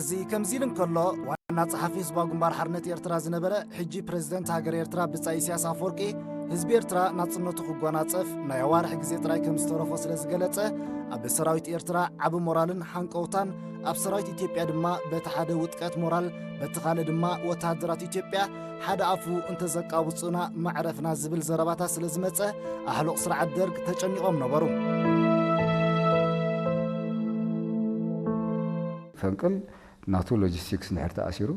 እዚ ከምዚ ኢሉ እንከሎ፣ ዋና ጸሓፊ ህዝባዊ ግንባር ሓርነት ኤርትራ ዝነበረ፣ ሕጂ ፕረዚደንት ሃገር ኤርትራ ብጻይ ኢሳያስ ኣፈወርቂ፣ ህዝቢ ኤርትራ ናጽነቱ ክጓናጸፍ ናይ ኣዋርሕ ግዜ ጥራይ ከም ዝተረፎ ስለ ዝገለጸ፣ ኣብ ሰራዊት ኤርትራ ዓቢ ሞራልን ሃንቀውታን፣ ኣብ ሰራዊት ኢትዮጵያ ድማ በቲ ሓደ ውጥቀት ሞራል፣ በቲ ካልእ ድማ ወተሃደራት ኢትዮጵያ ሓደ ኣፉ እንተዘቃብጹና መዕረፍና ዝብል ዘረባታት ስለ ዝመጸ፣ ኣህሉቕ ስርዓት ደርግ ተጨኒቖም ነበሩ። ፈንቅል ናቱ ሎጂስቲክስ እንድሕር ተኣሲሩ፣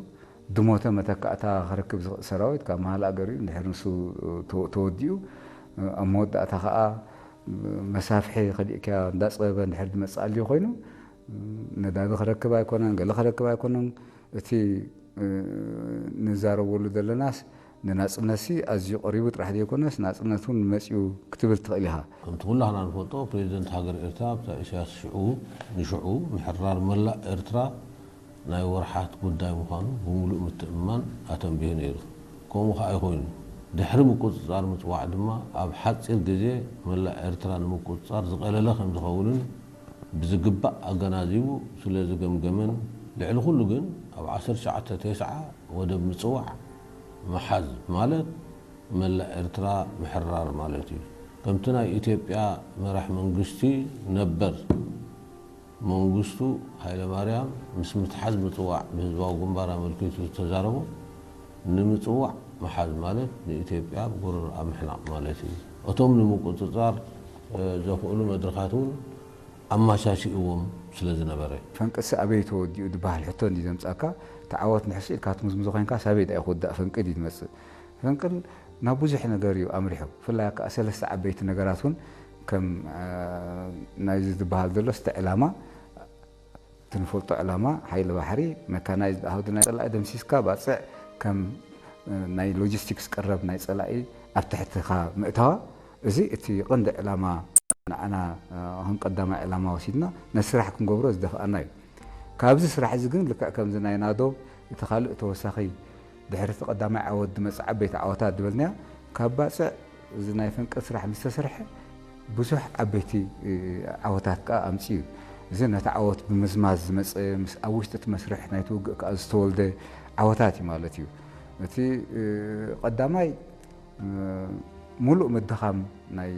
ድሞተ መተካእታ ክረክብ ዝኽእል ሰራዊት ካብ መሃል ኣገር እዩ። እንድሕር ንሱ ተወ-፣ ተወዲኡ፣ ኣብ መወዳእታ ኸኣ መሳፍሒ ከሊእካዮ እንዳጸበበ እንድሕር ዝመጽእ ኣልዩ ኮይኑ፣ ነዳዲ ክረክብ ኣይኮነን፣ ገለ ክረክብ ኣይኮነን። እቲ ንዛረበሉ ዘለናስ ንናጽነትሲ ኣዝዩ ቀሪቡ ጥራሕ ዘይኮነስ፣ ናጽነት እውን መጺኡ ክትብል ትኽእል ኢኻ። ከምቲ ኩላህና ንፈልጦ፣ ፕሬዚደንት ሃገር ኤርትራ ብጻይ ኢሳያስ ሽዑ ንሽዑ ምሕራር መላእ ኤርትራ ናይ ወርሓት ጉዳይ ምዃኑ ብምሉእ ምትእምማን ኣተንቢሁ ነይሩ። ከምኡ ከኣ እዩ ኮይኑ። ድሕሪ ምቁጽጻር ምጽዋዕ ድማ፣ ኣብ ሓጺር ግዜ መላእ ኤርትራ ንምቁጽጻር ዝቐለለ ከም ዝኸውንን ብዝግባእ ኣገናዚቡ ስለ ዝገምገመን፣ ልዕሊ ኩሉ ግን ኣብ ዓሰርተ ትሽዓተ ተስዓ ወደብ ምጽዋዕ ምሓዝ ማለት መላእ ኤርትራ ምሕራር ማለት እዩ። ከምቲ ናይ ኢትዮጵያ መራሕ መንግስቲ ነበር መንግስቱ ሃይለማርያም ምስ ምትሓዝ ምጽዋዕ ብህዝባዊ ግንባር ኣመልኪቱ ዝተዛረቦ፣ ንምጽዋዕ ምሓዝ ማለት ንኢትዮጵያ ብጎረርኣ ምሕናቕ ማለት እዩ። እቶም ንምቁጽጻር ዘኽእሉ መድረኻት እውን ኣመቻችእዎም ስለ ዝነበረ። ፈንቅልሲ ኣበይ ተወዲኡ ዝበሃል ሕቶ እንድዩ ዘምጻካ። እቲ ዓወት ንሕስእ ኢልካ ትምዝምዞ ኮይንካ፣ ሳበይ ደኣ ክውዳእ ፈንቅል እዩ ዝመጽእ። ፈንቅል ናብ ብዙሕ ነገር እዩ ኣምሪሑ። ብፍላይ ከኣ ሰለስተ ዓበይቲ ነገራት እውን ከም፣ እ፣ ናይዚ ዝበሃል ዘሎ ስተ ዕላማ፣ እቲ ንፈልጦ ዕላማ ሓይሊ ባሕሪ፣ መካናይዝድ ኣሃዱ ናይ ጸላኢ ደምሲስካ ባጽዕ ከም፣ እ፣ ናይ ሎጂስቲክስ ቀረብ ናይ ጸላኢ ኣብ ትሕትኻ ምእታዋ፣ እዚ እቲ ቀንዲ ዕላማ ንዓና፣ እ፣ ከም ቀዳማይ ዕላማ ወሲድና ነቲ ስራሕ ክንገብሮ ዝደፍኣና እዩ። ካብዚ ስራሕ እዚ ግን ልክዕ ከምዚ ናይ ናዶ እቲ ካልእ ተወሳኺ ድሕሪ እቲ ቀዳማይ ዓወት ዝመጽእ ዓበይቲ ዓወታት ዝበልናዮ ካብ ባጽዕ እዚ ናይ ፈንቅል ስራሕ ምስ ተሰርሐ ብዙሕ ዓበይቲ፣ እ፣ ዓወታት ከኣ ኣምጺኡ እዩ። እዚ ነቲ ዓወት ብምዝማዝ ዝመጸ ምስ ኣብ ውሽጢ እቲ መስርሕ ናይቲ ውግእ ከኣ ዝተወልደ ዓወታት እዩ ማለት እዩ። እቲ፣ እ፣ ቀዳማይ፣ እ፣ ሙሉእ ምድኻም ናይ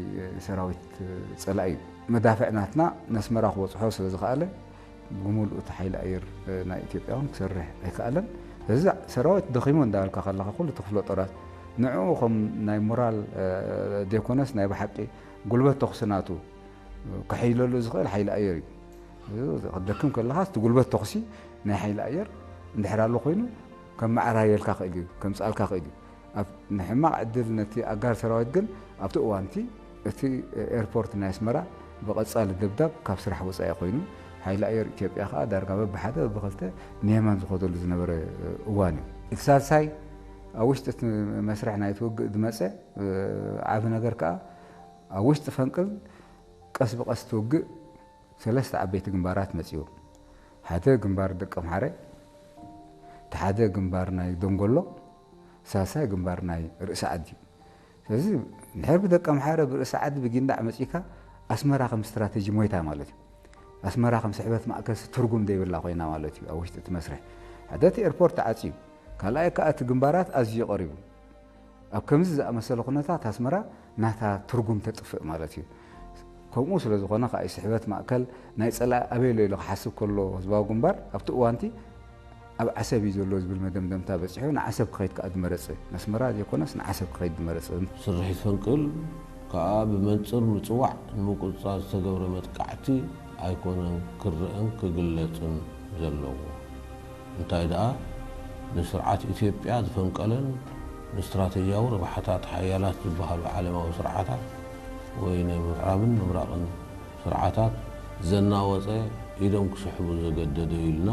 ሰራዊት ጸላኢ እዩ። መዳፍዕ ናትና ነስመራ ክበጽሖ ስለ ዝኸኣለ፣ ብሙሉእ እቲ ሓይሊ ኣየር ናይ ኢትዮጵያ እውን ክሰርሕ ኣይከኣለን። እዚ ሰራዊት ደኺሙ እንዳበልካ ከለኻ፣ ኩሉ እቲ ክፍለ ጦራት ንዕኡ ከም ናይ ሞራል፣ እ፣ ዘይኮነስ ናይ ብሓቂ ጉልበት ተኹሲ ናቱ ከሐይለሉ ዝኽእል ሓይሊ ኣየር እዩ። እዚ ክትደክም ከለኻ፣ እቲ ጉልበት ተኹሲ ናይ ሓይሊ ኣየር እንድሕር ኣሎ ኮይኑ፣ ከም መዓራየልካ ክእል እዩ፣ ከም ጻልካ ክእል እዩ። ኣብ ንሕማቕ ዕድል ነቲ ኣጋር ሰራዊት ግን ኣብቲ እዋንቲ እቲ ኤርፖርት ናይ ኣስመራ ብቐጻሊ ደብዳብ ካብ ስራሕ ወጻኢ ኮይኑ፣ ሓይሊ ኣየር ኢትዮጵያ ከኣ ዳርጋ በብሓደ በብኽልተ ንየማን ዝኸደሉ ዝነበረ እዋን እዩ። እቲ ሳልሳይ ኣብ ውሽጢ እቲ መስርሕ ናይቲ ውግእ ዝመጸ ዓቢ ነገር ከኣ ኣብ ውሽጢ ፈንቅል ቀስ ብቐስ እቲ ውግእ ሰለስተ ዓበይቲ ግንባራት መጺኡ። ሓደ ግንባር ደቀምሓረ፣ እቲ ሓደ ግንባር ናይ ደንጎሎ፣ ሳልሳይ ግንባር ናይ ርእሲ ዓዲ። ስለዚ እንድሕር ብደቀምሓረ ብርእሲ ዓዲ ብጊንዳዕ መጺእካ ኣስመራ ከም ስትራተጂ ሞይታ ማለት እዩ። ኣስመራ ከም ስሕበት ማእከል ትርጉም ዘይብላ ኮይና ማለት እዩ ኣብ ውሽጢ እቲ መስርሕ። ሓደ እቲ ኤርፖርት ተዓጽዩ፣ ካልኣይ ከኣ እቲ ግንባራት ኣዝዩ ቀሪቡ። ኣብ ከምዚ ዝኣመሰለ ኩነታት ኣስመራ ናታ ትርጉም ተጥፍእ ማለት እዩ። ከምኡ ስለ ዝኾነ ከኣ እዩ ስሕበት ማእከል ናይ ጸላኢ ኣበይ ኣሎ ኢሉ ክሓስብ ከሎ ህዝባዊ ግንባር ኣብቲ እዋንቲ ኣብ ዓሰብ እዩ ዘሎ ዝብል መደምደምታ በጺሑ ንዓሰብ ክኸይድ ከኣ ዝመረጸ። ነስመራ ዘይኮነስ ንዓሰብ ክኸይድ ዝመረጸ። ስርሒት ፈንቅል ከኣ ብመንጽር ምጽዋዕ ንምቁጽጻር ዝተገብረ መጥቃዕቲ ኣይኮነን ክረኣን ክግለጽን ዘለዎ። እንታይ ደኣ ንስርዓት ኢትዮጵያ ዝፈንቀለን ንስትራተጂያዊ ረብሓታት ሓያላት ዝበሃሉ ዓለማዊ ስርዓታት ወይ ናይ ምዕራብን ምብራቕን ስርዓታት ዘናወጸ ኢዶም ክስሕቡ ዘገደደ እዩ ኢልና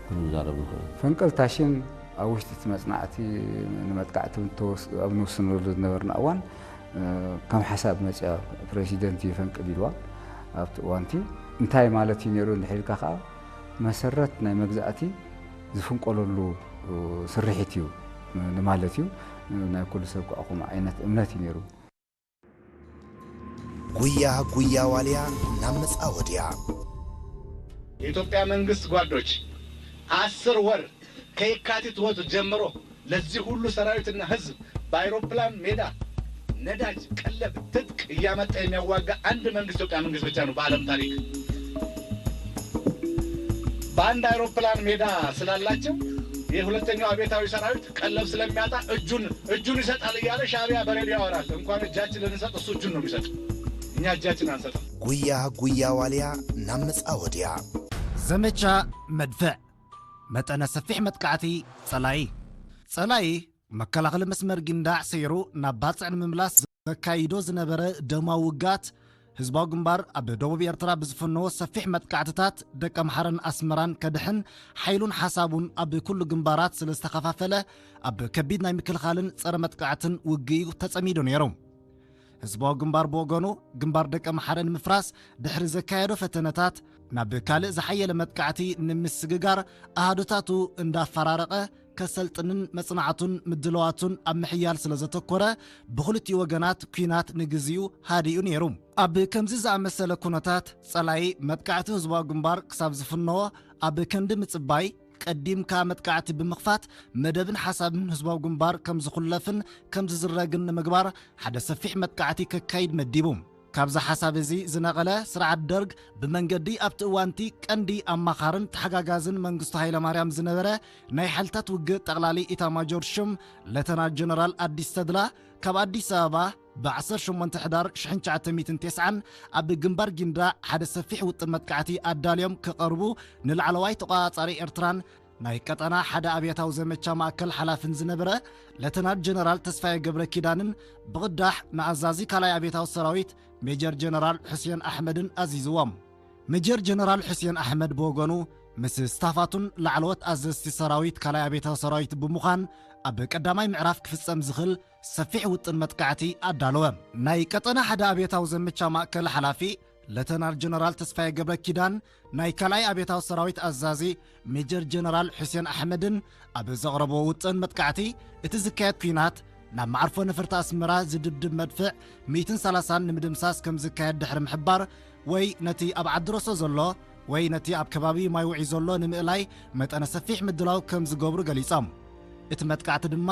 ክንዛረብ ንኽእል። ፈንቅል ታሽን ኣብ ውሽጢ እቲ መጽናዕቲ ንመጥቃዕቲ ተወስ-፣ ኣብ ንውስነሉ ዝነበርና እዋን፣ እ፣ ከም ሓሳብ መጽያ ፕረሲደንት ይፈንቅል ኢልዋ ኣብቲ እዋንቲ። እንታይ ማለት እዩ ነይሩ እንድሕር ኢልካ ከኣ መሰረት ናይ መግዛእቲ ዝፍንቀለሉ፣ እ፣ ስርሒት እዩ ንማለት እዩ። ናይ ኩሉ ሰብ ከኣ ከምኡ ዓይነት እምነት እዩ ነይሩ። ጉያ ጉያ ዋልያ ናብ መጻወድያ። የኢትዮጵያ መንግስት ጓዶች፣ አስር ወር ከየካቲት ወር ጀምሮ ለዚህ ሁሉ ሰራዊትና ህዝብ በአይሮፕላን ሜዳ ነዳጅ፣ ቀለብ፣ ትጥቅ እያመጣ የሚያዋጋ አንድ መንግስት ኢትዮጵያ መንግስት ብቻ ነው በዓለም ታሪክ። በአንድ አይሮፕላን ሜዳ ስላላቸው የሁለተኛው አብዮታዊ ሰራዊት ቀለብ ስለሚያጣ እጁን እጁን ይሰጣል እያለ ሻዕቢያ በሬዲዮ ያወራል። እንኳን እጃችን ልንሰጥ እሱ እጁን ነው የሚሰጥ። እኛ እጃችን አንሰጥም። ጉያ ጉያ ዋልያ ናብ መጻወድያ። ዘመቻ መድፍዕ መጠነ ሰፊሕ መጥቃዕቲ ጸላኢ። ጸላኢ መከላኸሊ መስመር ጊንዳዕ ሰይሩ ናብ ባጽዕ ንምምላስ ዘካይዶ ዝነበረ ደማዊ ውግኣት፣ ህዝባዊ ግንባር ኣብ ደቡብ ኤርትራ ብዝፈነዎ ሰፊሕ መጥቃዕትታት ደቀምሓረን ኣስመራን ከድሕን ሓይሉን ሓሳቡን ኣብ ኩሉ ግንባራት ስለ ዝተኸፋፈለ፣ ኣብ ከቢድ ናይ ምክልኻልን ጸረ መጥቃዕትን ውግእ'ዩ ተጸሚዱ ነይሩ። ህዝባዊ ግንባር ብወገኑ፣ ግንባር ደቀምሓረ ንምፍራስ ድሕሪ ዘካየዶ ፈተነታት፣ ናብ ካልእ ዝሓየለ መጥቃዕቲ ንምስግጋር ኣሃዱታቱ እንዳፈራረቐ ከሰልጥንን መጽናዕቱን ምድለዋቱን ኣብ ምሕያል ስለ ዘተኮረ፣ ብኽልቲኡ ወገናት ኲናት ንግዚኡ ሃዲኡ ነይሩ። ኣብ ከምዚ ዝኣመሰለ ኩነታት፣ ጸላኢ መጥቃዕቲ ህዝባዊ ግንባር ክሳብ ዝፍነዎ ኣብ ከንዲ ምጽባይ፣ ቀዲምካ መጥቃዕቲ ብምኽፋት መደብን ሓሳብን ህዝባዊ ግንባር ከም ዝኹለፍን ከም ዝዝረግን ንምግባር ሓደ ሰፊሕ መጥቃዕቲ ከካይድ መዲቡ። ካብዚ ሓሳብ እዚ ዝነቐለ ስርዓት ደርግ ብመንገዲ ኣብቲ እዋንቲ ቀንዲ ኣማኻርን ተሓጋጋዝን መንግስቱ ሃይለማርያም ዝነበረ ናይ ሓይልታት ውግእ ጠቕላሊ ኢታማጆር ሹም ሌተናል ጀነራል ኣዲስ ተድላ ካብ ኣዲስ ኣበባ ብ ዓሰርተ ሸሞንተ ሕዳር ሽሕን ትሽዓተ ሚእትን ተስዓን ኣብ ግንባር ጊንዳዕ ሓደ ሰፊሕ ውጥን መጥቃዕቲ ኣዳልዮም ክቐርቡ ንላዕለዋይ ተቖጻጻሪ ኤርትራን ናይ ቀጠና ሓደ ኣብዮታዊ ዘመቻ ማእከል ሓላፍን ዝነበረ ሌተናል ጀነራል ተስፋዬ ገብረ ኪዳንን ብቕዳሕ ንኣዛዚ ካልኣይ ኣብዮታዊ ሰራዊት ሜጀር ጀነራል ሑሴን ኣሕመድን ኣዚዝዎም። ሜጀር ጀነራል ሑሴን ኣሕመድ ብወገኑ ምስ ስታፋቱን ላዕለዎት ኣዘዝቲ ሰራዊት ካልኣይ ኣብዮታዊ ሰራዊት ብምዃን ኣብ ቀዳማይ ምዕራፍ ክፍጸም ዝኽእል ሰፊሕ ውጥን መጥቃዕቲ ኣዳለወ። ናይ ቀጠና ሓደ ኣብዮታዊ ዘመቻ ማእከል ሓላፊ ሌተናል ጀነራል ተስፋዬ ገብረ ኪዳን፣ ናይ ካልኣይ ኣብዮታዊ ሰራዊት ኣዛዚ ሜጀር ጀነራል ሑሴን ኣሕመድን ኣብ ዘቕረብዎ ውጥን መጥቃዕቲ፣ እቲ ዝካየድ ኲናት ናብ መዓርፎ ነፈርቲ ኣስመራ ዝድብድብ መድፍዕ ሚእትን ሰላሳን ንምድምሳስ ከም ዝካየድ ድሕሪ ምሕባር፣ ወይ ነቲ ኣብ ዓዲ ሮሶ ዘሎ ወይ ነቲ ኣብ ከባቢ ማይ ውዒ ዘሎ ንምእላይ መጠነ ሰፊሕ ምድላው ከም ዝገብሩ ገሊጾም። እቲ መጥቃዕቲ ድማ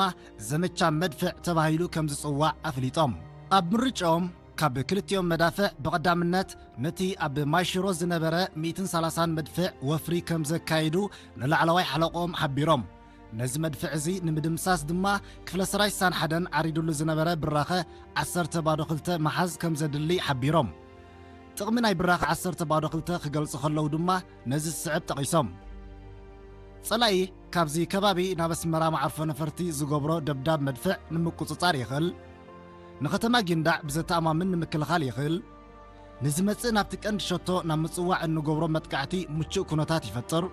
ዘመቻ መድፍዕ ተባሂሉ ከም ዝጽዋዕ ኣፍሊጦም። ኣብ ምርጫኦም ካብ ክልቲኦም መዳፍዕ ብቐዳምነት ነቲ ኣብ ማይ ሽሮ ዝነበረ ሚእትን ሰላሳን መድፍዕ ወፍሪ ከም ዘካይዱ ንላዕለዋይ ሓለቆም ሓቢሮም። ነዚ መድፍዕ እዚ ንምድምሳስ ድማ ክፍለ ሰራዊት ስሳን ሓደን ዓሪዱሉ ዝነበረ ብራኸ ዓሰርተ ባዶ ክልተ ምሓዝ ከም ዘድሊ ሓቢሮም። ጥቕሚ ናይ ብራኸ ዓሰርተ ባዶ ክልተ ክገልጹ ከለዉ ድማ ነዚ ዝስዕብ ጠቒሶም። ጸላኢ ካብዚ ከባቢ ናብ ኣስመራ መዓርፎ ነፈርቲ ዝገብሮ ደብዳብ መድፍዕ ንምቁጽጻር ይኽእል። ንከተማ ጊንዳዕ ብዘተኣማምን ንምክልኻል ይኽእል። ንዝመጽእ ናብቲ ቀንዲ ሸቶ ናብ ምጽዋዕ እንገብሮ መጥቃዕቲ ምቹእ ኩነታት ይፈጥር።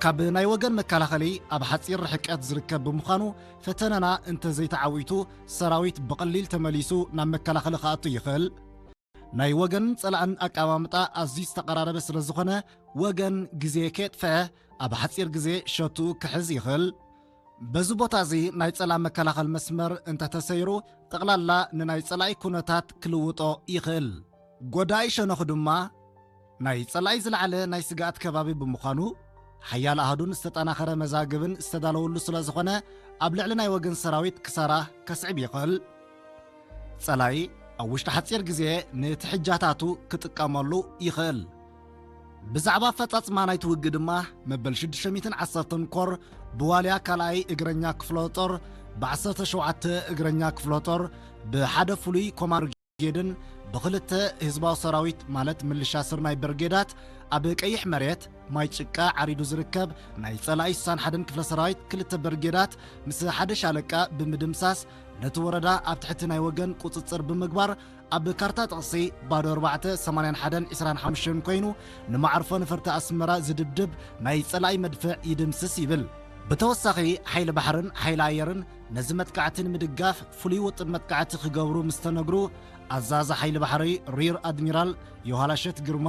ካብ ናይ ወገን መከላኸሊ ኣብ ሓጺር ርሕቀት ዝርከብ ብምዃኑ፣ ፈተነና እንተዘይተዓዊቱ ሰራዊት ብቐሊል ተመሊሱ ናብ መከላኸሊ ክኣቱ ይኽእል። ናይ ወገንን ጸላእን ኣቀማምጣ ኣዝዩ ዝተቐራረበ ስለ ዝኾነ፣ ወገን ግዜ ከየጥፍአ ኣብ ሓጺር ግዜ ሸትኡ ክሕዝ ይኽእል። በዚ ቦታ እዚ ናይ ጸላእ መከላኸል መስመር እንተተሰይሩ፣ ጠቕላላ ንናይ ጸላኢ ኩነታት ክልውጦ ይኽእል። ጎዳኢ ሸነኹ ድማ ናይ ጸላኢ ዝለዓለ ናይ ስግኣት ከባቢ ብምዃኑ፣ ሓያል ኣሃዱን ዝተጠናኸረ መዛግብን ዝተዳለወሉ ስለ ዝኾነ፣ ኣብ ልዕሊ ናይ ወገን ሰራዊት ክሳራ ከስዕብ ይኽእል። ጸላኢ ኣብ ውሽጢ ሓጺር ግዜ ንትሕጃታቱ ክጥቀመሉ ይኽእል። ብዛዕባ ኣፈጻጽማ ናይቲ ውግእ ድማ፣ መበል ሽዱሽተ ሚእትን ዓሰርተን ኮር ብዋልያ ካልኣይ እግረኛ ክፍለ ጦር፣ ብዓሰርተ ሸውዓተ እግረኛ ክፍለ ጦር፣ ብሓደ ፍሉይ ኮማንዶ ብርጌድን ብኽልተ ህዝባዊ ሰራዊት ማለት ምልሻ ስርናይ ብርጌዳት ኣብ ቀይሕ መሬት ማይ ጭቃ ዓሪዱ ዝርከብ ናይ ጸላኢ ስሳን ሓደን ክፍለ ሰራዊት ክልተ ብርጌዳት ምስ ሓደ ሻለቃ ብምድምሳስ ነቲ ወረዳ ኣብ ትሕቲ ናይ ወገን ቁጽጽር ብምግባር ኣብ ካርታ ጥቕሲ ባዶ ኣርባዕተ ሰማንያን ሓደን ዕስራን ሓሙሽተን ኮይኑ ንመዓርፎ ነፈርቲ ኣስመራ ዝድብድብ ናይ ጸላኢ መድፍዕ ይድምስስ ይብል። ብተወሳኺ ሓይሊ ባሕርን ሓይሊ ኣየርን ነዚ መጥቃዕቲ ንምድጋፍ ፍሉይ ውጥን መጥቃዕቲ ክገብሩ ምስ ተነግሩ፣ ኣዛዚ ሓይሊ ባሕሪ ሪር ኣድሚራል ዮሃላሸት ግርማ፣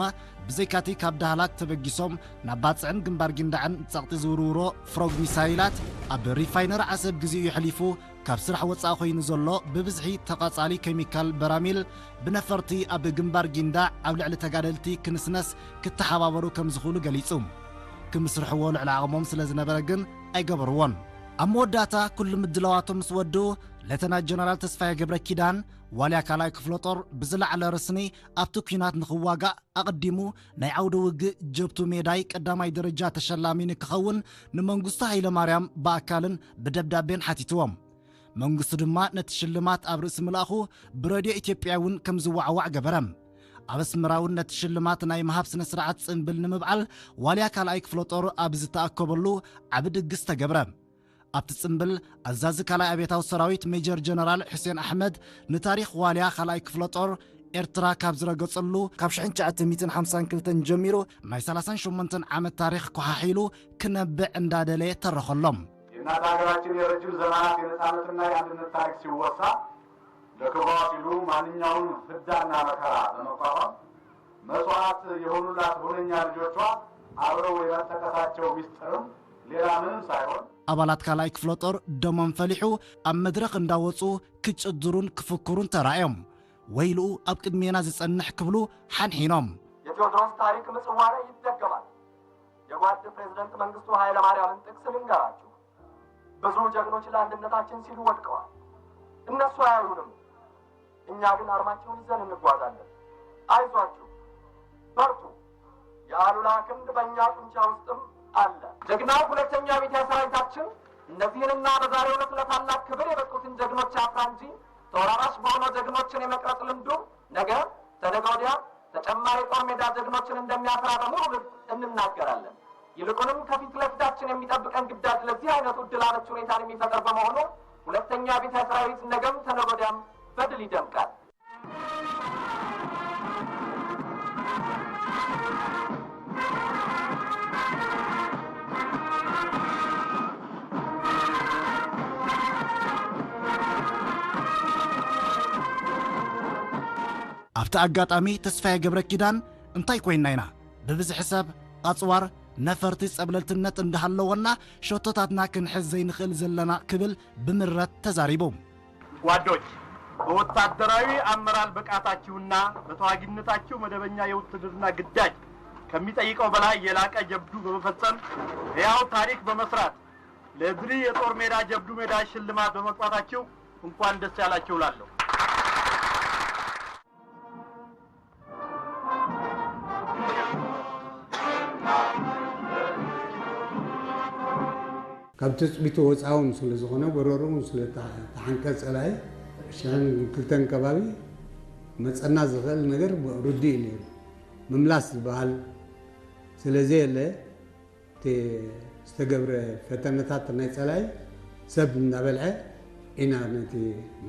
ብዘይካቲ ካብ ዳህላክ ተበጊሶም ናብ ባጽዕን ግንባር ጊንዳዕን ጸቕጢ ዝውርውሮ ፍሮግ ሚሳይላት፣ ኣብ ሪፋይነሪ ዓሰብ ግዜኡ የሕሊፉ ካብ ስራሕ ወጻኢ ኮይኑ ዘሎ ብብዝሒ ተቓጻሊ ኬሚካል በራሚል ብነፈርቲ ኣብ ግንባር ጊንዳዕ ኣብ ልዕሊ ተጋደልቲ ክንስነስ ክተሓባበሩ ከም ዝኽእሉ ገሊጹ። ክምስርሕዎ ልዕሊ ዓቕሞም ስለ ዝነበረ ግን ኣይገበርዎን። ኣብ መወዳእታ ኩሉ ምድላዋቶም ምስ ወድኡ፣ ሌተና ጀነራል ተስፋዬ ገብረ ኪዳን ዋልያ ካልኣይ ክፍለ ጦር ብዝለዓለ ርስኒ ኣብቲ ኲናት ንኽዋጋእ ኣቐዲሙ ናይ ዓውደ ውግእ ጀብቱ ሜዳይ ቀዳማይ ደረጃ ተሸላሚ ንክኸውን ንመንግስቱ ሃይለማርያም ብኣካልን ብደብዳቤን ሓቲትዎም። መንግስቱ ድማ ነቲ ሽልማት ኣብ ርእሲ ምልኣኹ ብሬድዮ ኢትዮጵያ እውን ከም ዝወዓዋዕ ገበረ። ኣብ ኣስመራ እውን ነቲ ሽልማት ናይ ምሃብ ስነ ስርዓት ጽንብል ንምብዓል ዋልያ ካልኣይ ክፍለ ጦር ኣብ ዝተኣከበሉ ዓቢ ድግስ ተገብረ። ኣብቲ ጽንብል ኣዛዚ ካልኣይ ኣብዮታዊ ሰራዊት ሜጀር ጀነራል ሑሴን ኣሕመድ ንታሪኽ ዋልያ ካልኣይ ክፍለ ጦር ኤርትራ ካብ ዝረገጸሉ ካብ ሽሕን ትሽዓተ ሚእትን ሓምሳን ክልተን ጀሚሩ ናይ ሰላሳን ሸሞንተን ዓመት ታሪኽ ኮሓሒሉ ክነብዕ እንዳደለየ ተረኸሎም። የእናት ሀገራችን የረጅም ዘመናት የነጻነትና የአንድነት ታሪክ ሲወሳ ለክብሯ ሲሉ ማንኛውንም ፍዳና መከራ በመቋቋም መስዋዕት የሆኑላት ሁነኛ ልጆቿ አብረው የመጠቀሳቸው ሚስጥርም ሌላ ምንም ሳይሆን ኣባላት ካልኣይ ክፍለ ጦር ደሞም ፈሊሑ ኣብ መድረኽ እንዳወጹ ክጭድሩን ክፍክሩን ተራእዮም። ወይልኡ ኣብ ቅድሜና ዝጸንሕ ክብሉ ሓንሒኖም። የቴዎድሮስ ታሪክ ምጽዋ ላይ ይደገማል። የጓድ ፕሬዝደንት መንግስቱ ኃይለማርያምን ጥቅስ ልንገራችሁ። ብዙ ጀግኖች ለአንድነታችን ሲሉ ወድቀዋል። እነሱ አያዩንም፣ እኛ ግን አርማቸውን ይዘን እንጓዛለን። አይዟችሁ፣ በርቱ። የአሉላ ክንድ በእኛ ጡንቻ ውስጥም አለ። ጀግናው ሁለተኛ ቢታ ሰራዊታችን እነዚህንና በዛሬው ዕለት ለታላቅ ክብር የበቁትን ጀግኖች ያፍራ እንጂ ተወራራሽ በሆነው ጀግኖችን የመቅረጽ ልምዱ ነገ ተነገ ወዲያ ተጨማሪ የጦር ሜዳ ጀግኖችን እንደሚያፈራ በሙሉ ልብ እንናገራለን። ይልቁንም ከፊት ለፊታችን የሚጠብቀን ግዳጅ ለዚህ አይነቱ እድል አመች ሁኔታን የሚፈጥር በመሆኑ ሁለተኛ ቢታ ሰራዊት ነገም ተነገ ወዲያም በድል ይደምቃል። ኣብቲ ኣጋጣሚ ተስፋዬ ገብረ ኪዳን እንታይ ኮይንና ኢና ብብዝሒ ሰብ፣ ኣጽዋር፣ ነፈርቲ ጸብለልትነት እንዳሃለወና ሸቶታትና ክንሕዝ ዘይንኽእል ዘለና ክብል ብምረት ተዛሪቡ። ጓዶች፣ በወታደራዊ አመራር ብቃታችሁና በተዋጊነታችሁ መደበኛ የውትድርና ግዳጅ ከሚጠይቀው በላይ የላቀ ጀብዱ በመፈጸም ሕያው ታሪክ በመስራት ለድሪ የጦር ሜዳ ጀብዱ ሜዳ ሽልማት በመብቃታችሁ እንኳን ደስ ያላችሁ እላለሁ። ካብ ትጽቢቱ ወጻውን ስለ ዝኾነ፣ ጎረርኡ ስለ ተሓንቀ ጸላኢ ሽሕን ክልተን ከባቢ መጸና ዝኽእል ነገር ርዱእ እዩ ነይሩ። ምምላስ ዝበሃል ስለ ዘየለ፣ እቲ ዝተገብረ ፈተነታት ናይ ጸላኢ ሰብ እናበልዐ ኢና ነቲ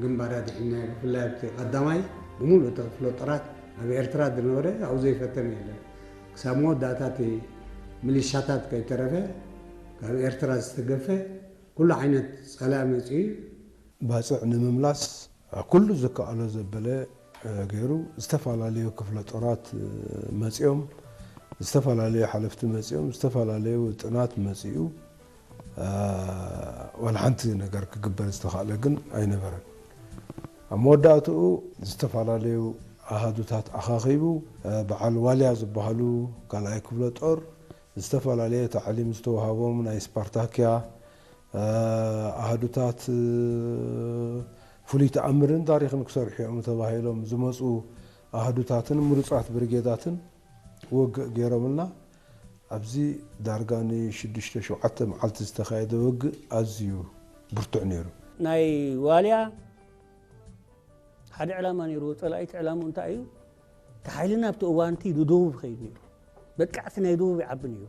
ግንባር ኣድሒንናዮ። ብፍላይ ኣብቲ ቀዳማይ ብምሉእ እቲ ክፍለ ጦራት ኣብ ኤርትራ ዝነበረ ኣብኡ ዘይፈተነ የለን። ክሳብ መወዳእታ እቲ ሚሊሻታት ከይተረፈ ካብ ኤርትራ ዝተገፈ ኩሉ ዓይነት ጸላኢ መጺኡ እዩ። ባጽዕ ንምምላስ ኩሉ ዝከኣሎ ዘበለ ገይሩ ዝተፈላለዩ ክፍለ ጦራት መጺኦም፣ ዝተፈላለዩ ሓለፍቲ መጺኦም፣ ዝተፈላለዩ ውጥናት መጺኡ፣ ዋላ ሓንቲ ነገር ክግበር ዝተኻእለ ግን ኣይነበረን። ኣብ መወዳእትኡ ዝተፈላለዩ ኣሃዱታት ኣኻኺቡ፣ በዓል ዋልያ ዝበሃሉ ካልኣይ ክፍለ ጦር ዝተፈላለየ ታዕሊም ዝተዋሃቦም ናይ ስፓርታክያ ኣሃዱታት ፍሉይ ተኣምርን ታሪኽን ክሰርሑ እዮም ተባሂሎም ዝመፁ ኣሃዱታትን ምሩፃት ብርጌዳትን ውግእ ገይሮምልና። ኣብዚ ዳርጋ ንሽዱሽተ ሸውዓተ መዓልቲ ዝተኻየደ ውግእ ኣዝዩ ብርቱዕ ነይሩ። ናይ ዋልያ ሓደ ዕላማ ነይርዎ። ጸላኢት ዕላምኡ እንታይ እዩ? እቲ ሓይልና ኣብቲ እዋንቲ ንደቡብ ይኸይድ ነይሩ። መጥቃዕቲ ናይ ደቡብ ይዓቢ ነይሩ።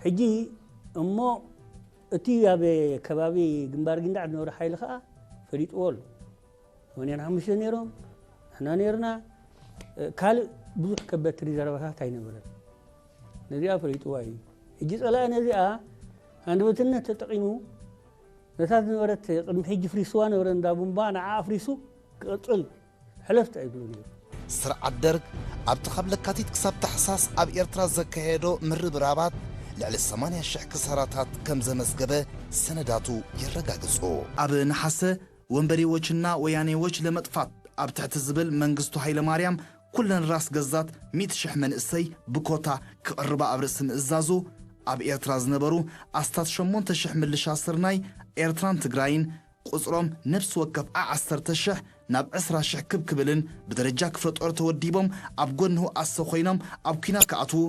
ሕጂ እሞ እቲ ኣብ ከባቢ ግንባር ጊንዳዕ ዝነበረ ሓይሊ ከኣ ፈሊጥዎ ኣሎ። ሰማንያን ሓሙሽተን ነይሮም፣ ንሕና ነይርና። ካልእ ብዙሕ ከበድቲ ሪዘርቫታት ኣይነበረን። ነዚኣ ፈሊጥዋ እዩ። ሕጂ ጸላኢ ነዚኣ ሃንደበትነት ተጠቒሙ ነታ ዝነበረት ቅድሚ ሕጂ ፍሪስዋ ነበረ እንዳ ቡምባ ንዓ ኣፍሪሱ ክቕጽል ሕለፍቲ ኣይብሉ ነይሩ። ስርዓት ደርግ ኣብቲ ካብ ለካቲት ክሳብ ታሕሳስ ኣብ ኤርትራ ዘካየዶ ምርብራባት ልዕሊ ሰማንያ ሽሕ ክሳራታት ከም ዘመዝገበ ሰነዳቱ የረጋግጹ። ኣብ ነሓሰ ወንበዴዎችና ወያኔዎች ለመጥፋት ኣብ ትሕቲ ዝብል መንግስቱ ኃይለማርያም ኩለን ራስ ገዛት ሚእቲ ሽሕ መንእሰይ ብኮታ ክቕርባ ኣብ ርእሲ ምእዛዙ፣ ኣብ ኤርትራ ዝነበሩ ኣስታት ሸሞንተ ሽሕ ምልሻ ስርናይ ኤርትራን ትግራይን ቁጽሮም ነፍሲ ወከፍ ዓ ዓሰርተ ሽሕ ናብ ዕስራ ሽሕ ክብ ክብልን ብደረጃ ክፍለ ጦር ተወዲቦም ኣብ ጎኒ ህውኣት ኮይኖም ኣብ ኲናት ክኣትዉ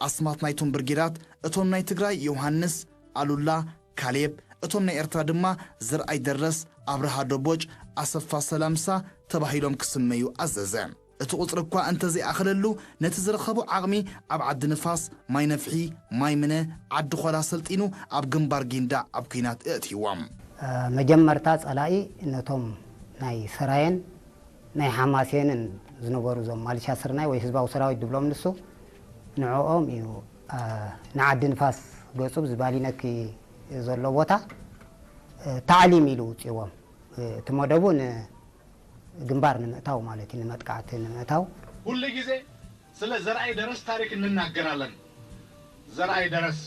ኣስማት ናይቶም ብርጌዳት እቶም ናይ ትግራይ ዮሃንስ፣ ኣሉላ፣ ካሌብ፣ እቶም ናይ ኤርትራ ድማ ዘርኣይ ደረስ፣ ኣብርሃ ደቦጭ፣ ኣሰፋ ሰላምሳ ተባሂሎም ክስመዩ ኣዘዘ። እቲ ቁጽሪ እኳ እንተዘይኣኸለሉ፣ ነቲ ዝረኸቦ ዓቕሚ ኣብ ዓዲ ንፋስ፣ ማይ ነፍሒ፣ ማይ ምነ፣ ዓዲ ኾላ ሰልጢኑ ኣብ ግንባር ጊንዳዕ ኣብ ኲናት እእትይዎም። መጀመርታ ጸላኢ ነቶም ናይ ሰራየን ናይ ሓማሴንን ዝነበሩ እዞም ማልሻ ስርናይ ወይ ህዝባዊ ሰራዊት ድብሎም ንሱ ንዕኦም እዩ። ንዓዲ ንፋስ ገጹ ብዝባሊነኪ ዘሎ ቦታ ታዕሊም ኢሉ ውፅዎም። እቲ መደቡ ንግንባር ንምእታው ማለት እዩ፣ ንመጥቃዕቲ ንምእታው። ሁል ጊዜ ስለ ዘርኣይ ደረስ ታሪክ እንናገራለን። ዘርኣይ ደረስ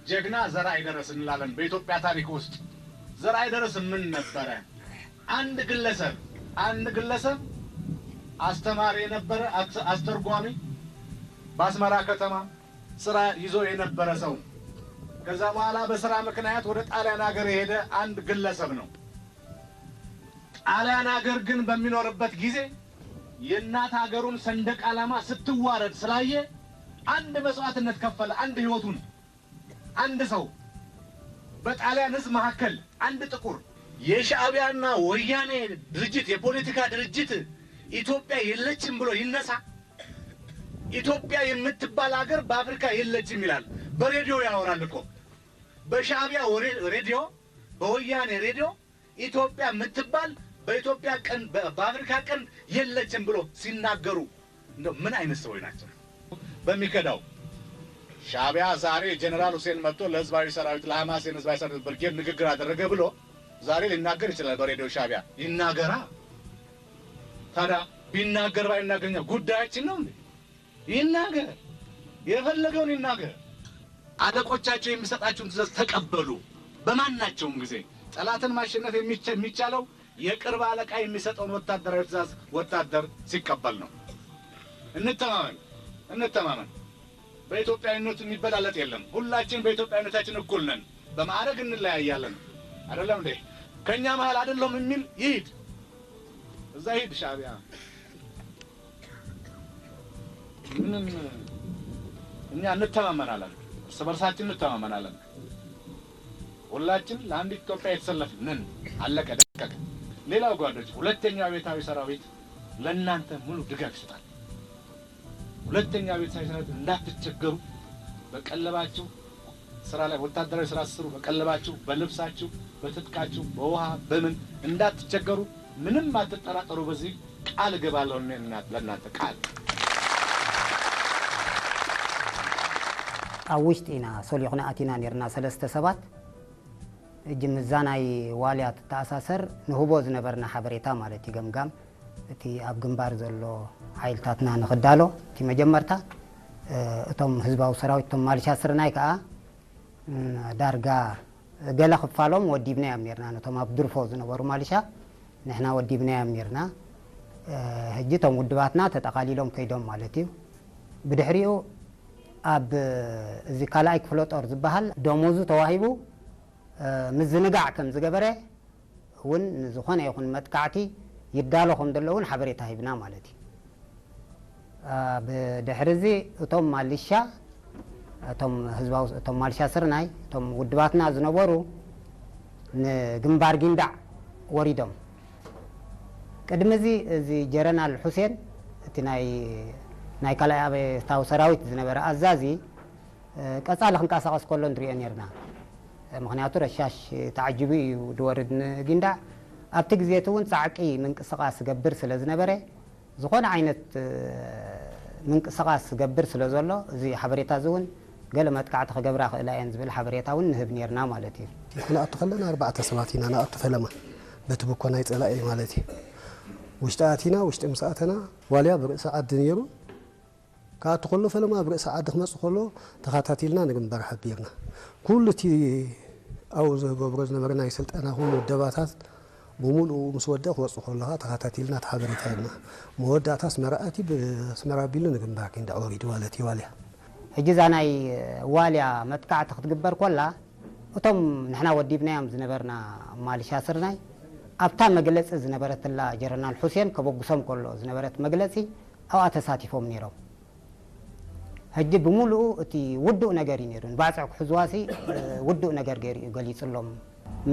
ጀግና ዘርኣይ ደረስ እንላለን። በኢትዮጵያ ታሪክ ውስጥ ዘርኣይ ደረስ ምን ነበረ? አንድ ግለሰብ አንድ ግለሰብ አስተማሪ የነበረ አስተርጓሚ በአስመራ ከተማ ስራ ይዞ የነበረ ሰው ከዛ በኋላ በስራ ምክንያት ወደ ጣሊያን ሀገር የሄደ አንድ ግለሰብ ነው። ጣሊያን ሀገር ግን በሚኖርበት ጊዜ የእናት ሀገሩን ሰንደቅ ዓላማ ስትዋረድ ስላየ አንድ መስዋዕትነት ከፈለ። አንድ ህይወቱን አንድ ሰው በጣሊያን ህዝብ መካከል አንድ ጥቁር የሻዕቢያና ወያኔ ድርጅት የፖለቲካ ድርጅት ኢትዮጵያ የለችም ብሎ ይነሳ። ኢትዮጵያ የምትባል ሀገር በአፍሪካ የለችም ይላል። በሬዲዮ ያወራል እኮ በሻዕቢያ ሬዲዮ በወያኔ ሬዲዮ ኢትዮጵያ የምትባል በኢትዮጵያ ቀን በአፍሪካ ቀን የለችም ብሎ ሲናገሩ እንደው ምን አይነት ሰዎች ናቸው? በሚከዳው ሻዕቢያ ዛሬ ጀነራል ሁሴን መጥቶ ለህዝባዊ ሰራዊት ለሐማሴን ህዝባዊ ሰራዊት ብርጌድ ንግግር አደረገ ብሎ ዛሬ ሊናገር ይችላል። በሬዲዮ ሻዕቢያ ይናገራ። ታዲያ ቢናገር ባይናገር እኛ ጉዳያችን ነው እንዴ? ይናገር፣ የፈለገውን ይናገር። አለቆቻቸው የሚሰጣችሁን ትእዛዝ ተቀበሉ። በማናቸውም ጊዜ ጠላትን ማሸነፍ የሚቻለው የቅርብ አለቃ የሚሰጠውን ወታደራዊ ትእዛዝ ወታደር ሲቀበል ነው። እንተማመን፣ እንተማመን። በኢትዮጵያዊነቱ የሚበላለጥ የለም። ሁላችን በኢትዮጵያዊነታችን እኩል ነን። በማዕረግ እንለያያለን። አይደለም እንዴ? ከኛ መሃል አይደለሁም የሚል ይሂድ፣ እዛ ይሂድ ሻዕቢያ። ምንም እኛ እንተማመናለን፣ እርስ በርሳችን እንተማመናለን። ሁላችን ለአንዲት ኢትዮጵያ የተሰለፍን ነን። አለቀ ደቀቀ። ሌላው ጓዶች፣ ሁለተኛው አብዮታዊ ሰራዊት ለእናንተ ሙሉ ድጋፍ ይሰጣል። ሁለተኛው አብዮታዊ ሰራዊት እንዳትቸገሩ በቀለባችሁ ስራ ላይ ወታደራዊ ስራ ስትሰሩ በቀለባችሁ፣ በልብሳችሁ፣ በትጥቃችሁ፣ በውሃ በምን እንዳትቸገሩ ምንም አትጠራጠሩ። በዚህ ቃል እገባለሁ ለእናንተ ቃል። ኣብ ውሽጢ ኢና ሶሊኹና ኣቲና ነርና ሰለስተ ሰባት። እጂ ምዛ ናይ ዋልያ ትተኣሳሰር ንህቦ ዝነበርና ሓበሬታ ማለት እዩ። ገምጋም እቲ ኣብ ግንባር ዘሎ ሓይልታትና ንኽዳሎ እቲ መጀመርታ እቶም ህዝባዊ ሰራዊት እቶም ማልሻ ስርናይ ከዓ ዳርጋ ገለ ክፋሎም ወዲብናዮም ነርና። ነቶም ኣብ ድርፎ ዝነበሩ ማልሻ ንሕና ወዲብናዮም ነርና። ሕጂ እቶም ውድባትና ተጠቓሊሎም ከይዶም ማለት እዩ። ብድሕሪኡ ኣብ እዚ ካልኣይ ክፍለ ጦር ዝበሃል ደሞዙ ተዋሂቡ ምዝንጋዕ ከም ዝገበረ እውን ንዝኾነ ይኹን መጥቃዕቲ ይዳሎ ከም ዘሎ እውን ሓበሬታ ሂብና ማለት እዩ። ብድሕሪ እዚ እቶም ማልሻ እቶም ህዝባዊ እቶም ማልሻ ስርናይ እቶም ውድባትና ዝነበሩ ንግንባር ጊንዳዕ ወሪዶም። ቅድሚ እዚ እዚ ጀረናል ሑሴን እቲ ናይ ናይ ካልኣይ ኣበታዊ ሰራዊት ዝነበረ ኣዛዚ ቀጻሊ ክንቀሳቐስ ከሎ ንሪኦ ነርና። ምኽንያቱ ረሻሽ ተዓጂቡ እዩ ዝወርድ ንጊንዳዕ። ኣብቲ ግዜ እቲ እውን ጻዕቂ ምንቅስቓስ ዝገብር ስለ ዝነበረ ዝኾነ ዓይነት ምንቅስቓስ ዝገብር ስለ ዘሎ እዚ ሓበሬታ እዚ እውን ገለ መጥቃዕቲ ክገብራ ክእላ እየን ዝብል ሓበሬታ እውን ንህብ ነርና ማለት እዩ። ክንኣቱ ከለና ኣርባዕተ ሰባት ኢና ንኣቱ ፈለማ በቲ ብኮ ናይ ጸላኢ ማለት እዩ። ውሽጢ ኣቲና ውሽጢ ምስ ኣተና ዋልያ ብርእሲ ዓዲ ነይሩ። ክኣቱ ከሎ ፈለማ ኣብ ርእሲ ዓዲ ክመጽእ ከሎ ተኸታቲልና ንግንባር ሓቢርና። ኩሉ እቲ ኣብኡ ዝገብሮ ዝነበረ ናይ ስልጠና ኩሉ ውደባታት ብምሉኡ ምስ ወደእ ክወጽእ ከለኻ ተኸታቲልና እቲ ሓበሬታ ሂብና። መወዳእታ ኣስመራ ኣትዩ ብኣስመራ ኣቢሉ ንግንባር ክንዳዕ ወሪዱ ማለት እዩ ዋልያ። ሕጂ እዛ ናይ ዋልያ መጥቃዕቲ ክትግበር ኮላ እቶም ንሕና ወዲብናዮም ዝነበርና ማልሻ ስርናይ ኣብታ መግለጺ ዝነበረትላ ጀረናል ሑሴን ከበጉሶም ከሎ ዝነበረት መግለጺ ኣብኣ ተሳቲፎም ነይሮም። ሕጂ ብምሉኡ እቲ ውዱእ ነገር እዩ ነይሩ። ንባጽዕ ክሕዝዋሲ ውዱእ ነገር ገይሩ እዩ ገሊጹሎም።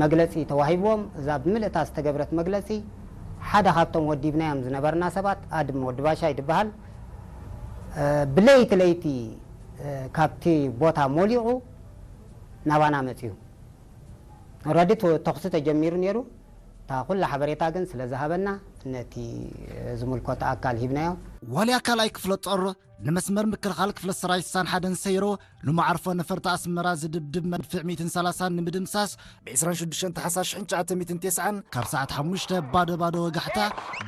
መግለጺ ተዋሂብዎም እዛ ብምልእታ ዝተገብረት መግለጺ ሓደ ካብቶም ወዲብናዮም ዝነበርና ሰባት ኣድም ወዲ ባሻይ ድበሃል ብለይቲ ለይቲ ካብቲ ቦታ ሞሊቑ ናባና መጺኡ ረዲ ተኹሲ ተጀሚሩ ነይሩ። እታ ኩላ ሓበሬታ ግን ስለ ዝሃበና ነቲ ዝምልከቶ ኣካል ሂብናዮ። ዋልያ ካልኣይ ክፍለ ጦር ንመስመር ምክልኻል ክፍለ ሰራዊት ሳን ሓደን ሰይሩ ንመዓርፎ ነፈርቲ ኣስመራ ዝድብድብ መድፍዕ ሚእትን ሰላሳን ንምድምሳስ ብ ዕስራን ሽዱሽተን ታሕሳስ ሽሕን ትሽዓተ ሚእትን ተስዓን ካብ ሰዓት ሓሙሽተ ባዶ ባዶ ወጋሕታ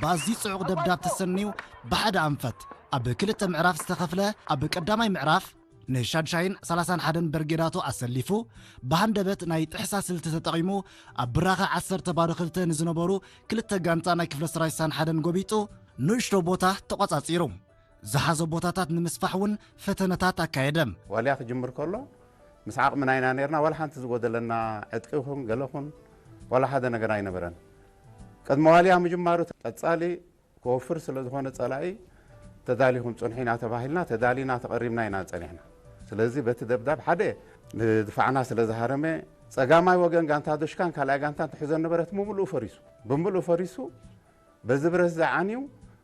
ብኣዝዩ ጽዑቕ ደብዳብ ተሰንዩ ብሓደ ኣንፈት ኣብ ክልተ ምዕራፍ ዝተኸፍለ ኣብ ቀዳማይ ምዕራፍ ንሻድሻይን ሰላሳን ሓደን በርጌዳቱ ኣሰሊፉ ብሃንደበት ናይ ጥሕሳ ስልቲ ተጠቒሙ ኣብ ብራኸ ዓሰርተ ባዶ ክልተ ንዝነበሩ ክልተ ጋንታ ናይ ክፍለ ሰራዊት ሳን ሓደን ጎቢጡ ንእሽቶ ቦታ ተቖጻጺሩ። ዝሓዞ ቦታታት ንምስፋሕ እውን ፈተነታት ኣካየደ። ዋልያ ክጅምር ከሎ ምስ ዓቕምና ኢና ነርና። ዋላ ሓንቲ ዝጎደለና ዕጥቂ ይኹን ገለ ኹን ዋላ ሓደ ነገር ኣይነበረን። ቅድሚ ዋልያ ምጅማሩ ቀጻሊ ክወፍር ስለ ዝኾነ ጸላኢ ተዳሊኹም ጽንሑ ኢና ተባሂልና ተዳሊና ተቐሪብና ኢና ጸኒሕና። ስለዚ በቲ ደብዳብ ሓደ ንድፋዕና ስለ ዝሃረመ ጸጋማይ ወገን ጋንታ ዶሽካን ካልኣይ ጋንታን ትሕዞ ነበረት ብምሉኡ ፈሪሱ ብምሉኡ ፈሪሱ በዚ ብረት ዝዓንዩ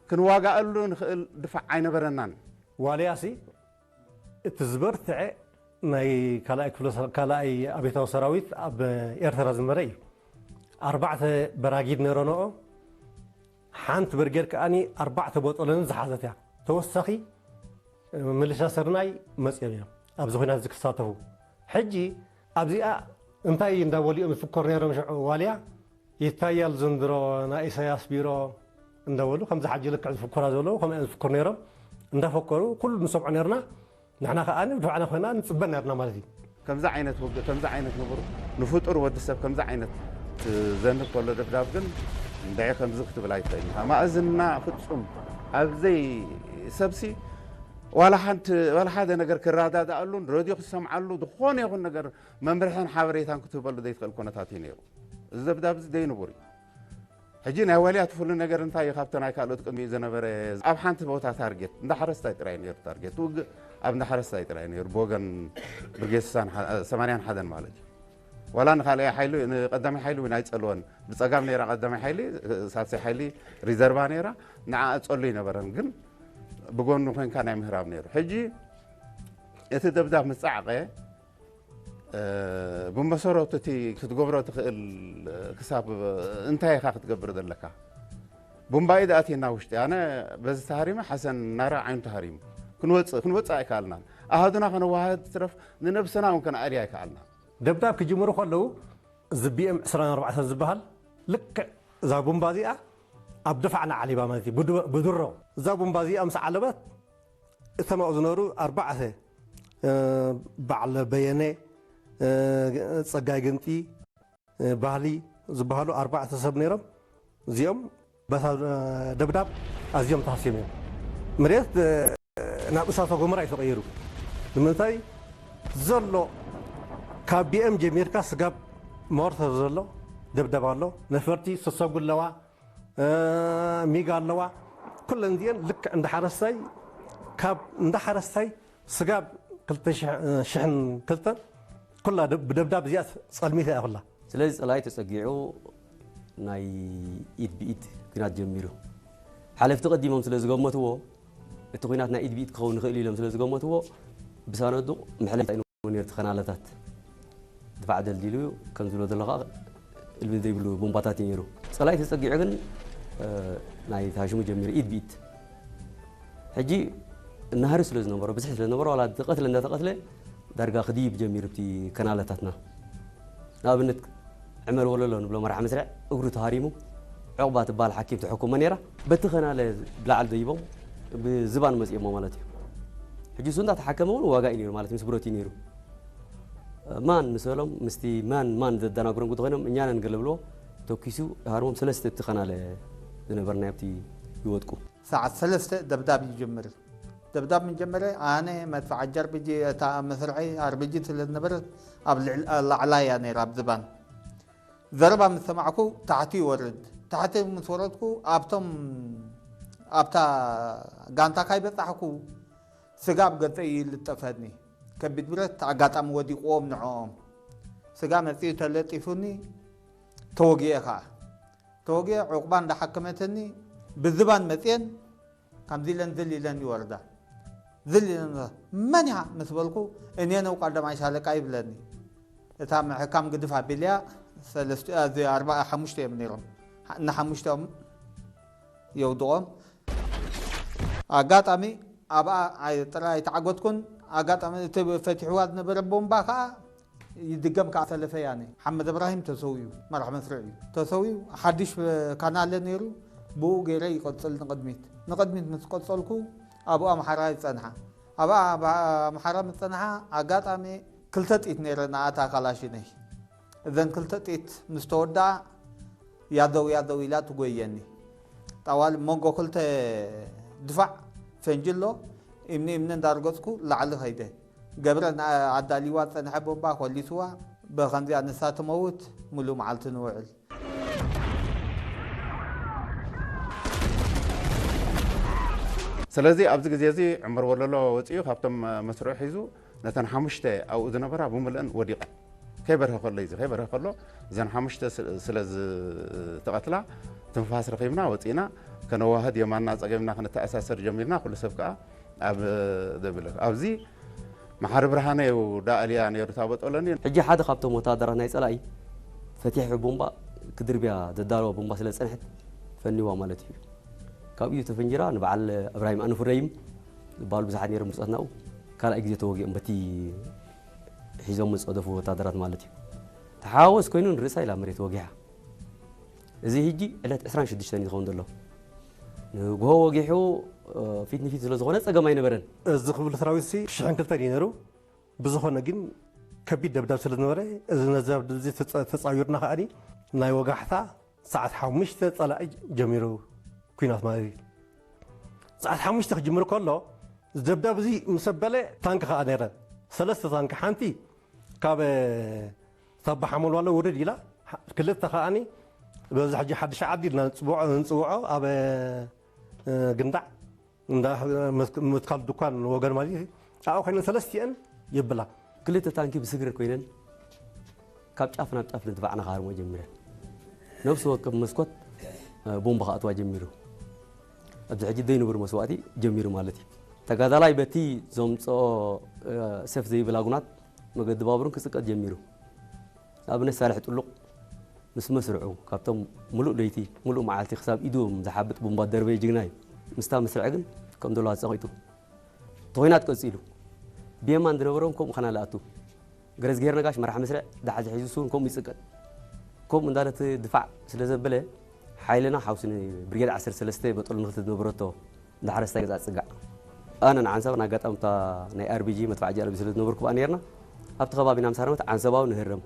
ክንዋጋኣሉ ንኽእል ድፋዕ ኣይነበረናን። ዋልያሲ እቲ ዝበርትዐ ናይ ካልኣይ ክፍለ ካልኣይ ኣብዮታዊ ሰራዊት ኣብ ኤርትራ ዝነበረ እዩ። ኣርባዕተ በራጊድ ነረንኦ ሓንቲ ብርጌድ ከኣኒ ኣርባዕተ ቦጦለንን ዝሓዘት እያ። ተወሳኺ ምልሻ ስርናይ መፅዮም እዮም ኣብዚ ኹናት እዚ ክሳተፉ። ሕጂ ኣብዚኣ እንታይ እንዳበሉ እዮም ዝፍከሩ ነይሮም ሽዑ ዋልያ ይታያል ዘንድሮ ናይ ኢሳያስ ቢሮ እንዳበሉ ከምዚ ሓጂ ልክዕ ዝፍከራ ዘለዉ ከምኡ እዮም ዝፍከሩ ነይሮም እንዳፈከሩ ኩሉ ንሰምዖ ነርና። ንሕና ከኣ ብድፍዓና ኮይና ንጽበ ነርና ማለት እዩ። ከምዚ ዓይነት ውግእ ከምዚ ዓይነት ንቡር ንፍጡር ወዲ ሰብ ከምዚ ዓይነት ዘንብ ከሎ ደብዳብ ግን እንድዒ ከምዚ ክትብል ኣይትኽእል ኢኻ። ማእዝና ፍጹም ኣብ ዘይ ሰብሲ ዋላ ሓንቲ ዋላ ሓደ ነገር ክረዳድኣሉን ረድዮ ክሰምዓሉ ዝኾነ ይኹን ነገር መምርሕን ሓበሬታን ክትህበሉ ዘይትኽእል ኩነታት እዩ ነይሩ። እዚ ደብዳብ እዚ ዘይንቡር እዩ። ሕጂ ናይ ዋልያ እቲ ፍሉይ ነገር እንታይ እዩ? ካብቲ ናይ ካልኦት ቅድሚኡ ዝነበረ ኣብ ሓንቲ ቦታ ታርጌት እንዳ ሓረስታይ ጥራይ ነይሩ። ታርጌት ውግእ ኣብ እንዳ ሓረስታይ ጥራይ ነይሩ። ብወገን ብርጌድ ስሳን ሓ- ሰማንያን ሓደን ማለት እዩ። ዋላ ንካልኣይ ሓይሊ ንቀዳማይ ሓይሊ እውን ኣይጸልወን። ብጸጋም ነይራ ቀዳማይ ሓይሊ፣ ሳልሳይ ሓይሊ ሪዘርቫ ነይራ። ንዓ ጸሉ ኣይነበረን፣ ግን ብጎኑ ኮንካ ናይ ምህራብ ነይሩ። ሕጂ እቲ ደብዳብ ምስ ጻዕቐ ብመሰረቱ እቲ ክትገብሮ ትኽእል ክሳብ እንታይ ኢኻ ክትገብር ዘለካ? ቡምባይ ድኣትየና ውሽጢ ኣነ በዚ ተሃሪመ ሓሰን ናራ ዓይኑ ተሃሪሙ ክንወፅእ ክንወፅእ ኣይከኣልናን። ኣሃዱና ከነወሃህድ ትረፍ ንነብስና እውን ከነኣልያ ኣይከኣልናን። ደብዳብ ክጅምሩ ከለዉ እዚ ቢኤም ዕስራን ኣርባዕተን ዝበሃል ልክዕ እዛ ቡምባ እዚኣ ኣብ ድፋዕና ዓሊባ ማለት እዩ። ብድሮ እዛ ቡምባ እዚኣ ምስ ዓለበት እቶም ኣብኡ ዝነበሩ ኣርባዕተ በዓል በየነ፣ ፀጋይ ግንጢ፣ ባህሊ ዝበሃሉ ኣርባዕተ ሰብ ነይሮም። እዚኦም በታ ደብዳብ ኣዝዮም ተሃስዮም እዮም። መሬት ናብ እሳተ ጎመራ እዩ ተቐይሩ። ንምንታይ ዘሎ ካብ ቢኤም ጀሚርካ ስጋብ ሞርተር ዘሎ ደብደብ ኣሎ። ነፈርቲ ዝሰሰጉ ኣለዋ። ሚግ ኣለዋ። ኩለን እዚአን ልክዕ እንዳ ሓረስታይ ካብ እንዳ ሓረስታይ ስጋብ ክልተ ሽሕን ክልተን ኩላ ብደብዳብ እዚኣ ፀልሚታ እያ ኩላ። ስለዚ ፀላኢ ተፀጊዑ ናይ ኢድ ብኢድ ኲናት ጀሚሩ። ሓለፍቲ ቀዲሞም ስለ ዝገመትዎ እቲ ኲናት ናይ ኢድ ብኢድ ክኸውን ይኽእል ኢሎም ስለ ዝገመትዎ ብሳነዱቕ ምሕለታ ነይሩ። ተኸናለታት ድፋዕ ደልዲሉ ከም ዝብሎ ዘሎ ከዓ እልሚ ዘይብሉ ቦምባታት እዩ ነይሩ። ፀላኢ ተፀጊዑ ግን ናይ ታሽሙ ጀሚሩ ኢድ ብኢድ ሕጂ እናሃሪ ስለ ዝነበሮ ብዝሒ ስለ ዝነበሮ ዋላ ተቐትለ እንዳተቐትለ ዳርጋ ክድይብ ጀሚሩ እቲ ከናለታትና። ንኣብነት ዕመር ወለሎ ንብሎ መራሕ መስርዕ እግሩ ተሃሪሙ ዑቕባ ትበሃል ሓኪም ተሐኩሞ ነይራ። በቲ ከናለ ብላዕሊ ደይቦም ብዝባን መፂኦሞ ማለት እዩ። ሕጂ እሱ እንዳተሓከመ እውን ዋጋ እዩ ነይሩ ማለት ምስ ብረት እዩ ነይሩ። ማን ምስ በሎም ምስቲ ማን ማን ዘደናግሮም እንተኾይኖም እኛ ነን ገለ ብልዎ ተኩሱ ሃርሞም ሰለስተ እቲ ኸናለ ዝነበርና ኣብቲ ይወድቁ። ሰዓት ሰለስተ ደብዳብ ይጀምር። ደብዳብ ምጀመረ ኣነ መድፍዕ ኣርቢጂ እታ መስርዐይ ኣርቢጂ ስለ ዝነበረት ኣብ ልዕል- ላዕላ እያ ነይራ ኣብ ዝባን። ዘረባ ምስ ሰማዕኩ ታሕቲ ይወርድ። ታሕቲ ምስ ወረድኩ ኣብቶም ኣብታ ጋንታ ካይ በጻሕኩ ስጋ ኣብ ገጸይ ይልጠፈኒ። ከቢድ ብረት ኣጋጣሚ ወዲቕዎም ንዕኦም። ስጋ መጺኡ ተለጢፉኒ ተወጊኤ ኸኣ። ተወጊኤ ዑቕባ እንዳሓከመትኒ ብዝባን መጽየን ከምዚ ኢለን ዝል ኢለን ይወርዳ። ዝል ኢለን መን እያ ምስ በልኩ እኔ ነው ቀዳማይ ሻለቃ ይብለኒ። እታ ምሕካም ግድፍ ኣቢልያ ሰለስተ እዚ ኣርባ ሓሙሽተ እዮም ነይሮም። ንሓሙሽቶም የውድቖም። ኣጋጣሚ ኣብኣ ኣይ- ጥራይ ኣይተዓገትኩን። ኣጋጣሚ እቲ ፈቲሕዋ ዝነበረ ቦምባ ከዓ ይድገም ከዓ ሰለፈ ያኔ ሓመድ እብራሂም ተሰውዩ መራሕ መስርዕ እዩ ተሰውዩ። ሓድሽ ካናለ ነይሩ። ብኡ ገይረ ይቀፅል ንቅድሚት ንቅድሚት ምስ ቀፀልኩ ኣብኡ ኣምሓራ ይፀንሓ። ኣብኣ ኣብ ኣምሓራ ምስ ፀንሓ ኣጋጣሚ ክልተ ጥይት ነይረ ንኣታ ካላሽነይ። እዘን ክልተ ጥይት ምስ ተወድኣ ያዘው ያዘው ኢላ ትጎየኒ። ጣዋል መንጎ ክልተ ድፋዕ ፈንጂ ኣሎ። እምኒ እምኒ እንዳርገፅኩ ላዕሊ ከይደ። ገብረ ንኣ- ኣዳልይዋ ዝፀንሐ ቦምባ ኮሊስዋ። ብኸምዚኣ ንሳ ትመውት። ሙሉእ መዓልቲ ንውዕል። ስለዚ ኣብዚ ግዜ እዚ ዑመር ወለሎ ወፂኡ ካብቶም መስርዑ ሒዙ ነተን ሓሙሽተ ኣብኡ ዝነበራ ብምልአን ወዲቐን። ከይበርሀ ከሎ እዩ እዚ ከይበርሀ ከሎ እዘን ሓሙሽተ ስ- ስለ ዝተቐትላ ትንፋስ ረኺብና ወፂእና ከነዋህድ የማንና ፀገምና ክንተኣሳሰር ጀሚርና። ኩሉ ሰብ ከዓ ኣብ ደብለ ኣብዚ መሓሪ ብርሃነ እዩ ዳእልያ ነይሩ ታበጦለኒ። ሕጂ ሓደ ካብቶም ወታደራት ናይ ጸላኢ ፈቲሑ ቦምባ ክድርብያ ዘዳለዋ ቦምባ ስለ ዝጸንሐት ፈኒዋ ማለት እዩ። ካብ ኢዱ ተፈንጂራ ንበዓል እብራሂም ኣንፉረይም ዝበሃሉ ብዙሓት ነይሮም ብጾትናኡ ካልኣይ ግዜ ተወጊኦም በቲ ሒዞም ዝጸደፉ ወታደራት ማለት እዩ። ተሓዋወስ ኮይኑ ንርእሳ ኢላ መሬት ወጊሓ። እዚ ሕጂ ዕለት ዕስራን ሽዱሽተን እዩ ዝኸውን ዘሎ። ንግሆ ወጊሑ ፊት ንፊት ስለ ዝኾነ ጸገም ኣይነበረን። እዚ ክብል ሰራዊት ሲ ሽሕን ክልተን እዩ ነይሩ። ብዝኾነ ግን ከቢድ ደብዳብ ስለ ዝነበረ እዚ ነዚ ደብዳብ እዚ ተፃ- ተፃዊርና ከዓኒ ናይ ወጋሕታ ሰዓት ሓሙሽተ ፀላኢ ጀሚሩ ኩናት ማለት እዩ። ሰዓት ሓሙሽተ ክጅምር ከሎ እዚ ደብዳብ እዚ ምስ ኣበለ ታንኪ ከዓ ነይረ ሰለስተ ታንኪ ሓንቲ ካብ ሳባ ሓመልዋሎ ውርድ ኢላ ክልተ ከዓኒ በዚ ሕጂ ሓድሽ ዓዲ ኢልና ንፅውዖ ንፅውዖ ኣብ ግንዳዕ እንዳ መትካል ድኳን ወገን ማለት እዩ ኣብኡ ኮይነን ሰለስቲአን የብላ ክልተ ታንኪ ብስግር ኮይነን ካብ ጫፍ ናብ ጫፍ ንድፋዕና ክሃርሞ ጀሚረን ነብሲ ወከፍ መስኮት ቦምባ ክኣትዋ ጀሚሩ ኣብዚ ሕጂ ዘይንቡር መስዋእቲ ጀሚሩ ማለት እዩ ተጋዳላይ በቲ ዘምፅኦ ሰፍ ዘይብል ኣጉናት መገዲ ባቡርን ክፅቀጥ ጀሚሩ ንኣብነት ሳልሕ ጥሉቕ ምስ መስርዑ ካብቶም ሙሉእ ለይቲ ሙሉእ መዓልቲ ክሳብ ኢዶም ዝሓብጥ ቡምባ ደርበየ ጅግና እዩ። ምስታ መስርዕ ግን ከም ደሎ ኣፀቒጡ እቲ ኹናት ቀፂሉ ብየማን ዝነበሮም ከምኡ ኸና ለኣቱ ገረዝግሄር ነጋሽ መራሕ መስርዕ ደሓዚ ሒዙ እሱ እውን ከምኡ ይፅቀጥ ከምኡ እንዳለ እቲ ድፋዕ ስለ ዘበለ ሓይልና ሓውሲ ብርጌድ ዓሰርተ ሰለስተ በጠሉ ንክልተ ዝነበረቶ እንዳ ሓረስታይ ገዛ ፅጋዕ ኣነ ንዓንሰባ ንኣጋጣሚ እታ ናይ ኣርቢጂ መድፋዕ ጃለቢ ስለ ዝነበርኩ ብኣ ነርና ኣብቲ ከባቢና ምስ ሃረመት ዓንሰባዊ ንህረም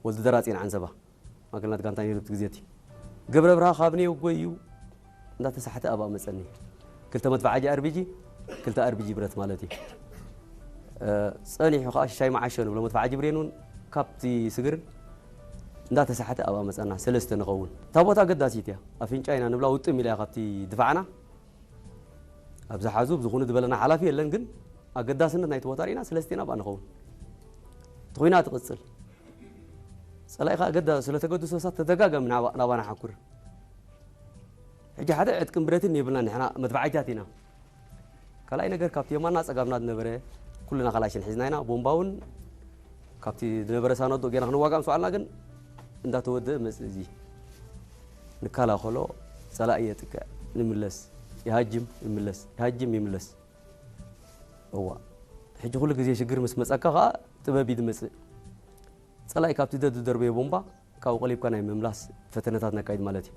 ወልዲ ደራፂ ንዓንሰባ ማእከልናት ጋንታ ነይሩ እቲ ግዜ እቲ ገብረ ብርሃ ካብ ነየው ጎይ እዩ እንዳተሳሕተ ኣብኣ መፀኒ ክልተ መድፋዓጂ ኣርቢጂ ክልተ ኣርቢጂ ብረት ማለት እዩ ፀኒሑ ከዓ ሽሻይ መዓሾ ንብሎ መድፋዓጂ ብሬን እውን ካብቲ ስግርን እንዳተሳሕተ ኣብኣ መፀና ሰለስተ ንኸውን እታ ቦታ ኣገዳሲት እያ ኣፍንጫ ኢና ንብላ ውጥም ኢላ እያ ካብቲ ድፋዕና ኣብዚ ሓዙ ብዝኹኑ ዝበለና ሓላፊ የለን ግን ኣገዳስነት ናይቲ ቦታ ርኢና ሰለስቴና ብኣ ንኸውን እቲ ኮይና ትቕፅል ፀላኢ ከዓ ገዳ ስለተገድሶ እሳት ተደጋጋሚ ናባና ሓኩር ሕጂ ሓደ ዕጥቅን ብረትን የብልና ንሕና መድፋዓይታት ኢና ካልኣይ ነገር ካብቲ የማና ፀጋምና ዝነበረ ኩልና ካላሽን ሒዝና ኢና ቦምባ እውን ካብቲ ዝነበረ ሳነዶ ጌና ክንዋጋእ ምስ ዋዕልና ግን እንዳተወደአ መፅእ እዚ ንከላኸሎ ፀላኢ የጥቅዕ ንምለስ ይሃጅም ይምለስ ይሃጅም ይምለስ እዋ ሕጂ ኩሉ ግዜ ሽግር ምስ መፀካ ከዓ ጥበብ እዩ ዝመፅእ ፀላኢ ካብቲ ደድ ዝደርበዮ ቦምባ ካብኡ ቀሊብካ ናይ ምምላስ ፈተነታት ነካይድ ማለት እዩ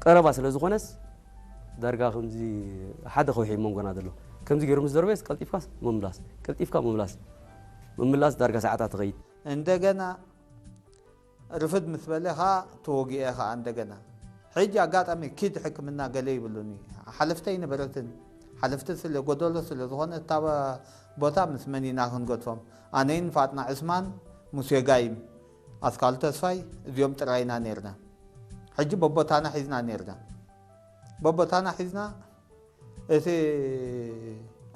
ቀረባ ስለ ዝኾነስ ዳርጋ ከምዚ ሓደ ከውሒ መንጎና ዘሎ ከምዚ ገይሩ ምስ ደርበየስ ቀልጢፍካ ምምላስ ቀልጢፍካ ምምላስ ምምላስ ዳርጋ ሰዓታት ትኸይድ እንደገና ርፍድ ምስ በለ ኸዓ ተወጊኤ ኸዓ እንደገና። ሕጂ ኣጋጣሚ ኪድ ሕክምና ገለ ይብሉኒ። ሓለፍተይ ነበረትን ሓለፍቲ ስለ ጎደሎ ስለ ዝኾነ እታ ቦታ ምስ መን ኢና ክንገድፎም? ኣነይን ፋጥና ዕስማን፣ ሙሴ ጋይም፣ ኣስካሉ ተስፋይ እዚኦም ጥራይና ነርና። ሕጂ በቦታና ሒዝና ነርና። በቦታና ሒዝና እቲ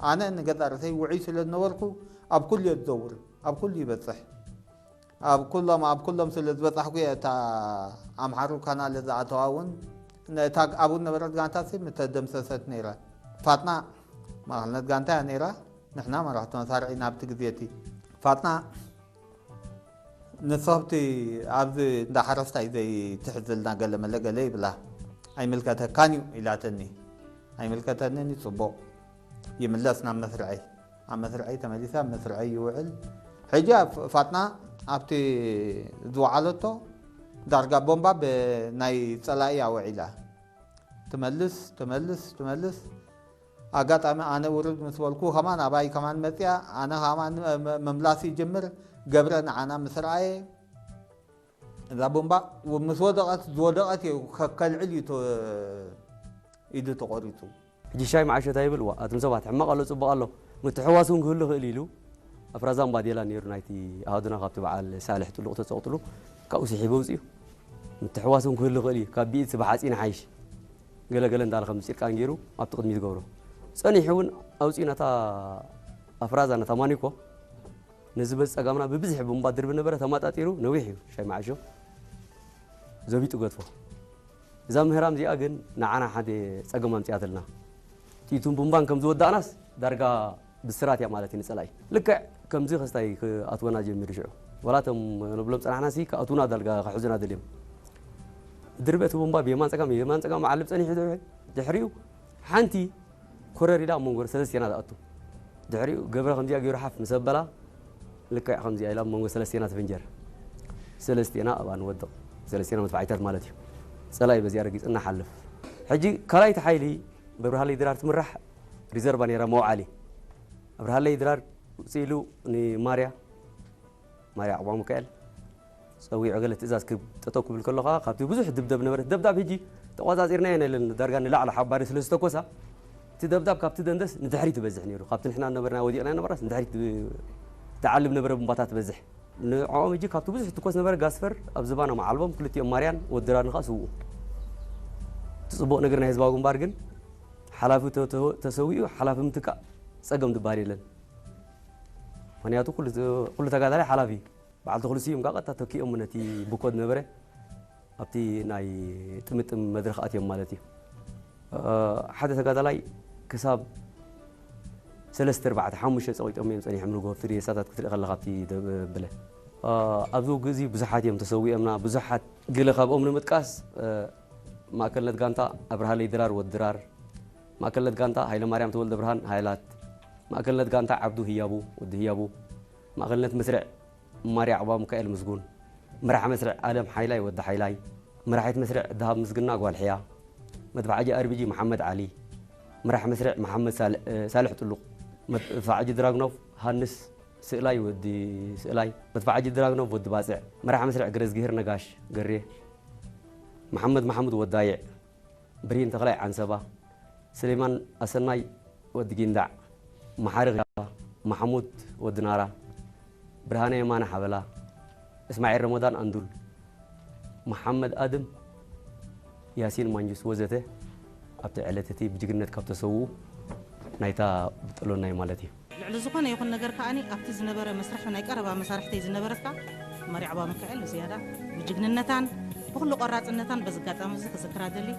ኣነ ንገዛ ርእሰይ ውዑይ ስለ ዝነበርኩ ኣብ ኩሉ እየ ዝዘውር፣ ኣብ ኩሉ ይበጽሕ። ኣብ ኩሎም ኣብ ኩሎም ስለ ዝበጻሕኩ እየ እታ ኣምሓሩ ካናል ዝኣተዋ እውን ነታ ኣብኡ ነበረት ጋንታ ሲ ምተደምሰሰት ነይራ። ፋጥና ማእኸልነት ጋንታ እያ ነይራ። ንሕና መራሕቲ መሳርዒ ናብቲ ግዜ እቲ ፋጥና ንሶብቲ ኣብዚ እንዳ ሓረስታይ ዘይትሕዝልና ገለ መለ ገለ ይብላ። ኣይምልከተካን እዩ ኢላትኒ። ኣይምልከተንን እዩ፣ ጽቡቕ። ይምለስ ናብ መስርዐይ። ኣብ መስርዐይ ተመሊሰ ኣብ መስርዐይ ይውዕል። ሕጂ ኣብ ፋጥና ኣብቲ ዝወዓለቶ ዳርጋ ቦምባ ብናይ ጸላኢ ኣውዒላ። ትመልስ ትመልስ ትመልስ። ኣጋጣሚ ኣነ ውርድ ምስ በልኩ ከማን ኣባይ ከማን መጽያ፣ ኣነ ከማን መ- መ- ምምላስ ይጅምር። ገብረ ንዓና ምስ ረኣየ እዛ ቦምባ ምስ ወደቐት ዝወደቐት እዩ ከ- ከልዕል እዩ ተ- ኢዱ ተቖሪጹ። ሕጂ ሻይ መዓሾ እንታይ ይብል? ዋ፣ ኣቱም ሰባት፣ ሕማቕ ኣሎ፣ ጽቡቕ ኣሎ፣ ምትሕዋስ እውን ክህሉ ይኽእል ኢሉ። ኣፍራዛን ባዴላ ነይሩ ናይቲ ኣሃዱና ካብቲ በዓል ሳልሕ ጥሉቕ ተጸቕጥሉ፣ ካብኡ ስሒቡ ኣውጺኡ። ምትሕዋስ እውን ክህሉ ይኽእል እዩ፣ ካብ ብኢድ ስብ ሓጺን ሓይሽ። ገለገለ እንዳለ ከም ፂርቃን ገይሩ ኣብቲ ቅድሚት ይገብሮ። ጸኒሑ እውን ኣውፂኡ ነታ ኣፍራዛ፣ ነታ ማኒኮ፣ ነዚ በዚ ጸጋምና ብብዝሒ ቡምባ ድርቢ ነበረ፣ ተማጣጢሩ ነዊሕ እዩ ሻይ መዓሾ ዘቢጡ ገድፎ። እዛ ምህራም እዚኣ ግን ንዓና ሓደ ጸገም ኣምጺኣትልና። ጥይቱን ቡምባን ከም ዝወዳእናስ ዳርጋ ብስራት እያ ማለት እዩ ንጸላኢ። ልክዕ ከምዚ ክስታይ ክኣትወና ጀሚሩ ሽዑ። ዋላ እቶም ንብሎም ጸናሕና ሲ ክኣትዉና ዳርጋ ክሕዙና ደልዮም። ድርበ እቲ ቡምባ ብየማን ጸጋም፣ የማን ጸጋም ዓልብ ጸኒሑ ድሕሪኡ ሓንቲ ኮረር ኢላ ኣብ መንጎ ሰለስቴና ትኣቱ። ድሕሪኡ ገብረ ከምዚኣ ገይሩ ሓፍ ምስ ኣበላ ልክዕ ከምዚኣ ኢላ ኣብ መንጎ ሰለስቴና ትፍንጀር። ሰለስቴና ኣብኣ ንወድቕ። ሰለስቴና መድፋዒታት ማለት እዩ። ጸላኢ በዚኣ ረጊጽና ሓልፍ። ሕጂ ካልኣይቲ ሓይሊ ብብርሃለይ ድራር ትምራሕ ሪዘርቫ ነይራ መውዓሊ። ኣብርሃለይ ድራር ውፅእ ኢሉ ንማርያ፣ ማርያ ዓቕባ ሚካኤል ጸዊዑ ገለ ትእዛዝ ክብ-፣ ጠጠው ክብል ከሎ ከዓ ካብቲ ብዙሕ ድብደብ ነበረ። ደብዳብ ሕጂ ተቋጻጺርናዮ ኢና ኢለን ዳርጋ ንላዕሊ ሓባሪ ስለ ዝተኮሳ፣ እቲ ደብዳብ ካብቲ ደንደስ ንድሕሪት ይበዝሕ ነይሩ። ካብቲ ንሕና ነበርና ወዲቕና ነበርናስ ንድሕሪት ብ-፣ ትዓልብ ነበረ ብምባታት ትበዝሕ። ንዕኦም ሕጂ ካብቲ ብዙሕ ትኮስ ነበረ ጋስፈር ኣብ ዝባኖም ዓልቦም ክልቲኦም ማርያን ወዲ ድራርን ከዓ ስውኡ። እቲ ጽቡቕ ነገር ናይ ህዝባዊ ግንባር ግን ሓላፊ ተ-፣ ተ-፣ ተሰዊኡ ሓላፊ ምትካእ ጸገም ዝበሃል የለን። ምኽንያቱ ኩሉ ተ-፣ ኩሉ ተጋዳላይ ሓላፊ እዩ። በዓል ተኽሉ ስዩም ከዓ ቀጥታ ተኪኦም ነቲ ብኮድ ነበረ ኣብቲ ናይ ጥምጥም መድረኽ ኣትዮም ማለት እዩ። እ፣ ሓደ ተጋዳላይ ክሳብ ሰለስተ፣ ኣርባዕተ፣ ሓሙሽተ ጸቒጦም እዮም ጸኒሖም ንግሆ ኣብቲ ሬሳታት ክትርኢ ከለኻ ኣብቲ ደብለ። እ፣ ኣብዚ ውግእ እዚ ብዙሓት እዮም ተሰዊኦምና፣ ብዙሓት ገለ ካብኦም ንምጥቃስ፣ እ፣ ማእከልነት ጋንታ ኣብርሃለይ ድራር ወዲ ድራር፣ ማእከልነት ጋንታ ሃይለማርያም ተወልደ ብርሃን ሃይላት፣ ማእከልነት ጋንታ ዓብዱ ህያቡ ወዲ ህያቡ፣ ማእከልነት መስርዕ ማርያ ዓቕባ ሚካኤል ምስጉን፣ መራሕ መስርዕ ኣለም ሓይላይ ወዲ ሓይላይ፣ መራሒት መስርዕ ደሃብ ምስግና ጓል ሕያ፣ መድፍዓጂ ኣርቢጂ መሓመድ ዓሊ፣ መራሕ መስርዕ መሓመድ ሳል-፣ እ፣ ሳልሕ ጥሉቕ፣ መድፍዓጂ ድራግኖፍ ሃንስ ስእላይ ወዲ ስእላይ፣ መድፍዓጂ ድራግኖፍ ወዲ ባጽዕ፣ መራሕ መስርዕ ገረዝግሄር ነጋሽ ገሬ፣ መሓመድ መሓሙድ ወዳይዕ፣ ብሪን ተኽላይ ዓንሰባ፣ ስሌማን ኣሰናይ ወዲ ጊንዳዕ፣ መሓሪ ኺያ፣ ማሕሙድ ወዲ ናራ፣ ብርሃነ የማነ ሓበላ፣ እስማዒል ረመዳን ኣንዱል፣ መሓመድ ኣድም፣ ያሲን ማንጁስ ወዘተ ኣብቲ ዕለት እቲ ብጅግንነት ካብ ተሰውኡ ናይታ ብጠሎና እዩ ማለት እዩ። ልዕሊ ዝኾነ ይኹን ነገር ከኣኒ ኣብቲ ዝነበረ መስርሒ ናይ ቀረባ መሳርሕተይ ዝነበረት ከኣ ማርያ ዓባ ሚካኤል ዝያዳ ብጅግንነታን ብኹሉ ቆራጽነታን በዚ ኣጋጣሚ እዚ ክዝክራ ደሊ።